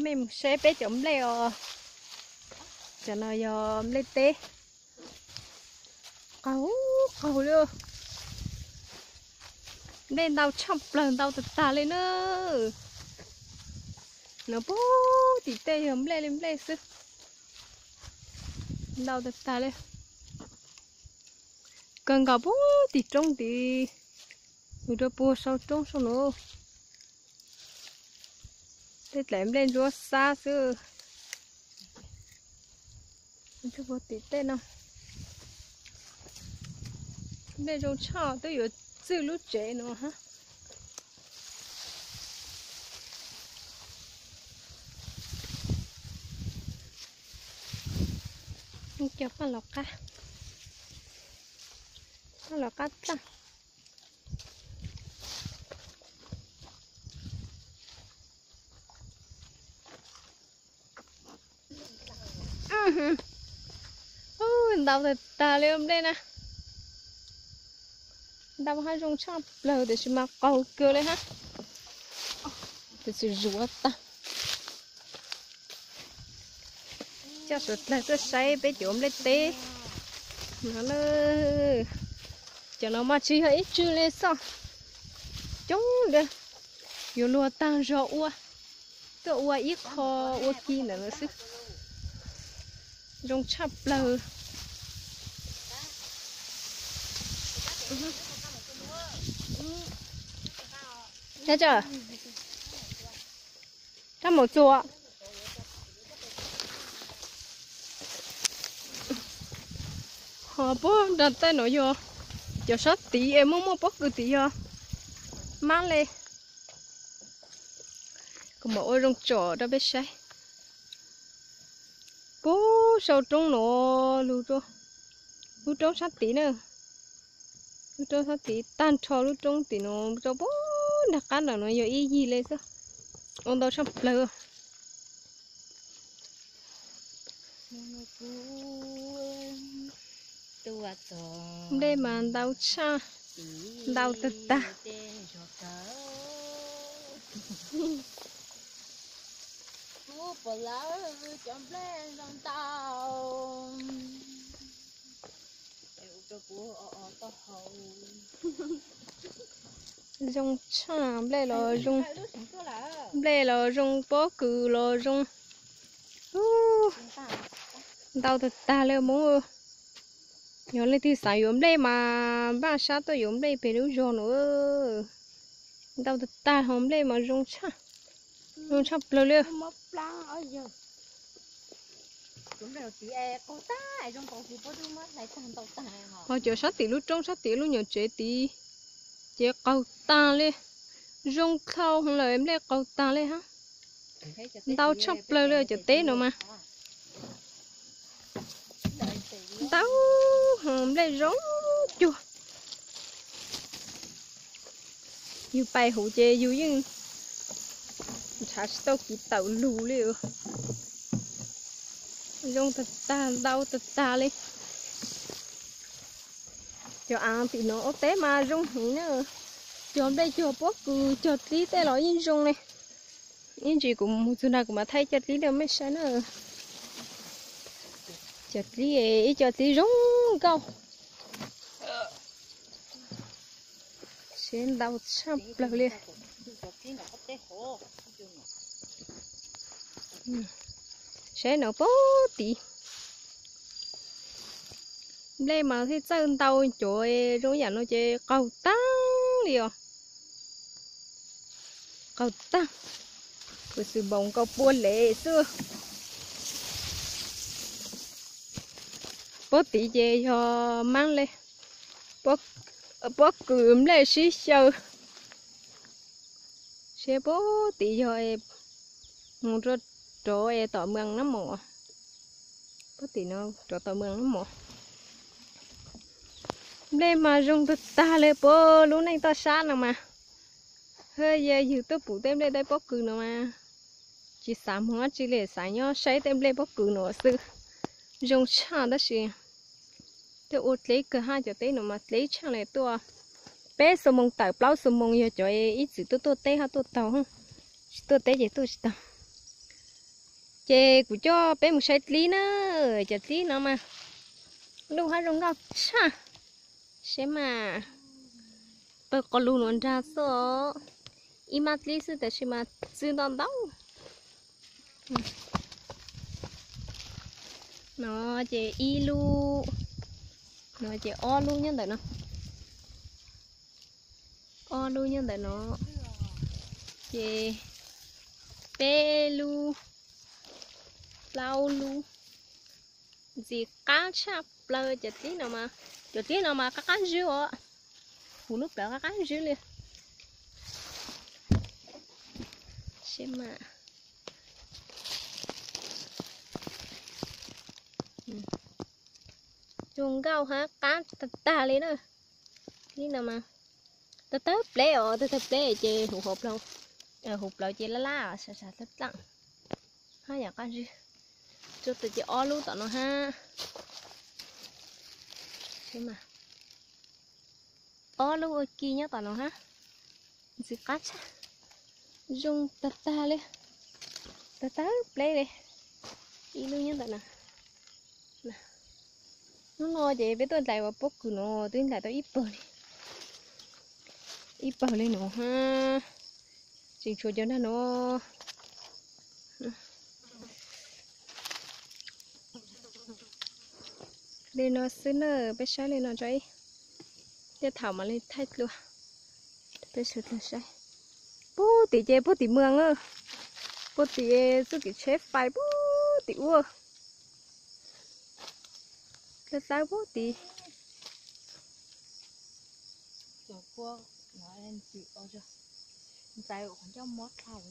Mej mus saib peb cov nplej os. Cov no yog nplej teb. Qaug, qaug li. Nplej ntau tshaj plaws, ntau tag tag li na. No puag tim tej yog nplej li nplej xwb. Ntau tag tag li. Kawg nkaus puag tim roob tid, mus rau puag saum roob saum no. Tej dlaim nplej ntsuab xab xwb. Tim tej no nplej zoo tshaj, twb yuav txwj lub tsev no hab. Cov paj los qab, paj los qab tag. Ntau tag tag li nplej na. Ntau hab zoo tshaj plaws tiam sis mas qaug kawg li hab. Tiam sis zuav tag. Coj suav dlawg tuaj saib peb cov nplej teb no na. Cov no mas tsis yog ib tsug li xwb, coob li. Yuav luag tag zog ua, tuaj ua ib qho ua ki ntawm lawm xwb. Zoo tshaj plaws. Rab maum txuas. Ho puag nram tej no yog cov sab tid es muaj muaj pob kws tid yog mab li. Kuv mam ua zoo tsom rau peb saib. Puag saum roob no, lub roob sab tid na. Lub roob sab tid tag nrho lub roob tim no rau puag nram qab ntawm no yog ib yig li xwb. Ua ntau tshaj plaws. Nplej mas ntau tshaj, ntau tag tag. Zoo tshaj, nplej los zoo, nplej los zoo, pob kws los zoo. Ntau tag tag li Hmoob. Yog leej twg xav yuav nplej mas npaj sab tuaj yuav nplej pem lub zos no. Ntau tag tag, ho nplej mas zoo tshaj, zoo tshaj plaws li. Ho cov sab tim lub roob sab tim lub nyuam tsev tid ces qaug tag li, zoo dlhau lawm, nplej qaug tag li hab. Ntau tshaj plaws li cov teb no mas. Ntau, nplej zoo cuag. Yus pais huv ces yus yeej ntshav tsis tau kiv tawm lug li. Zoo tag tag, ntau tag tag li. Cov aav tim no ua teb mas zoo heev na. Cog nplej, cog pob kws, cog dlib tej los yeej zoo li. Ib ntsis kuv mus txug nrag kuv mam thaij cov dlib rau mej saib na. Cov dlib, ib co dlib zoo nkauj. Seb ntau tshaj plaws li. Saib no pob tid. Nplej mas thiaj txawj ntau, cov zoo yam no ces qaug tag li os. Qaug tag, kuv xwm npaum nkaus pua lev xwb. Pob tid ces yog maab le, pob kws nplej sib xyaw. Seb pob tid yog mus rau rov es tom moos nab mos. Pob tim no rov tom moos nab mos. Nplej mas zoo tag tag li puag lub neej toj sab no mas. Hwb, yog yus tuaj pum tej nplej tej pob kws no mas tsis xav moog dab tsi li, xav nyob saib tej nplej pob kws no xwb. Zoo tshaj tab sis tuaj ua dleb kawg hab, cov teb no mas dleb tshaj li, tuaj peb xuab moos tawm plaub xuab moos yog cov ib txwm tuaj tuaj teb hab tuaj taug, tsis tuaj teb ces tuaj tsis taug. Ces kuv coj peb mus saib dlib na, cov dlib no mas lub hab zoo nkauj tshaj. Saib mas, pawg qos lug nuav nrag xwb os. Ib mab dlib xwb tab sis mas txwj ntau ntau. No ces ib lub, no ces ob lub nyob ntawm no, ob lub nyob ntawm no, ces peb lub, plaub lub. Ntxim qab tshaj plaws cov dlib no mas, cov dlib no mas qab qab zwb os. Huv lub plawv qab qab zwb li. Seb mas, zoo nkauj hab qab tag tag li na. Dlib no mas tawg tawg pleb os, tawg tawg pleb ces huv hauv plawv, huv plawv ces laj laj, sab sab dlab dlaaj. Hab yam qab zwb. Tsuas tawm ces ob lub tom no hab. Seb mas, ob lub ua ke nyob tom no hab. Ntxim qab tshaj, zoo tag tag li, tawg tawg pleb li. Ib lub nyob ntawm no. Hnub no ces peb tuaj ntais ua pob kws no twb ntais tau ib pawg li, ib pawg li no hab. Tseem tshuav cov nrag no. Li no xwb na, peb saib li no tso ib, tej thaum mam li thaij dlua. Peb sawv dlawg saib. Puag tim ces puag tim moos, puag tim txuj kev tsheb fais puag tim ua, dlawb dlawb puag tim. Ntxais qhov ncauj mob dhau.